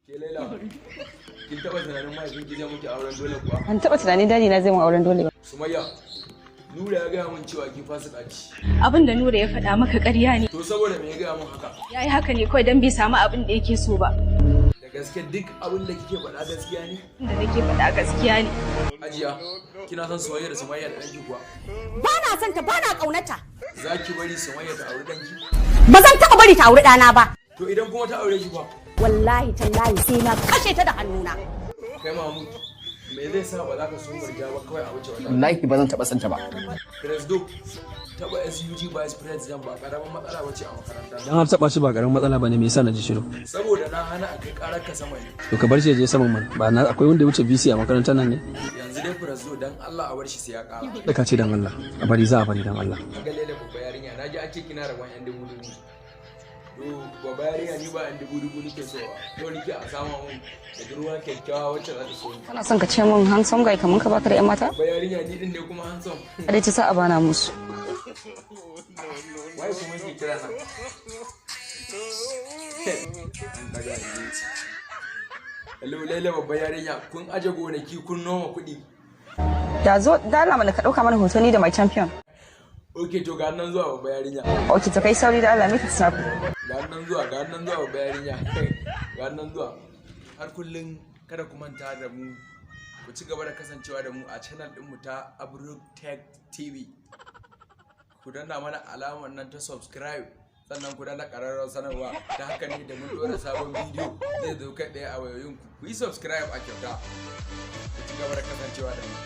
Ke Laila, kin taba tunanin mahaifinki zai miki auren dole kuwa? Ban taɓa tunanin daddy na zai mun auren dole ba. Sumayya, Nura ya gaya min cewa ki fasika ce. Abin da Nura ya faɗa maka ƙarya ne. To saboda me ya gaya min haka? Ya yi haka ne kawai don bai samu abin da yake so ba. Da gaske duk abin da kike faɗa gaskiya ne? Da nake faɗa gaskiya ne. Hajiya, kina son soyayya da Sumayya da ɗanki kuwa? Ba na son ta, ba na ƙaunata. Za ki bari Sumayya ta auri ɗanki? Ba zan taɓa bari ta auri ɗana ba. To idan kuma ta aure shi ba? Wallahi tallahi sai na kashe ta da hannuna. Kai Mahmud, me zai sa ba za ka so Murja ba kawai a wuce wata? Wallahi ba zan taɓa santa ba. Presdo, taɓa SUG Vice President ba ƙaramin matsala bace a makaranta. Dan har taba shi ba karamin matsala bane, me yasa na ji shiru? Saboda na hana a kai ƙarar ka sama ne. To ka bar shi ya je saman man ba na akwai wanda ya wuce VC a makarantar nan ne? Yanzu dai Presdo, dan Allah a bar shi sai ya ƙara. Da ka ce dan Allah a bari, za a bari dan Allah. Ga Laila babba yarinya, na ji an ce kina rabon yan dubu dubu. To babba yarinya, ni ba yan dubu dubu nake so ba. To nake a sama mun budurwa kyakkyawa wacce za ta so ni. Kana son ka ce mun handsome guy kaman ka baka da 'yan mata? Babba yarinya, ni din ne kuma handsome. A dai ci sa'a bana musu. Wai kuma yake kira na? An daga yanzu. Hello Laila babba yarinya, kun aje gonaki kun noma kuɗi. Da zo da Allah mana ka ɗauka mana hoto ni da my champion. Ok, to ga nan zuwa, babba yarinya. Ok, to kai sauri da Allah, make it snap. Ga nan zuwa, ga nan zuwa, babba yarinya. Ga nan zuwa. Har kullum kada ku manta da mu, ku ci gaba da kasancewa da mu a channel ɗinmu ta Abruk Tech TV. Ku danna mana alamar nan ta subscribe, sannan ku danna ƙararrawar sanarwa. Ta haka ne da mun ɗora sabon bidiyo zai zo kai ɗaya a wayoyinku. Ku yi subscribe a kyauta. Ku ci gaba da kasancewa da mu.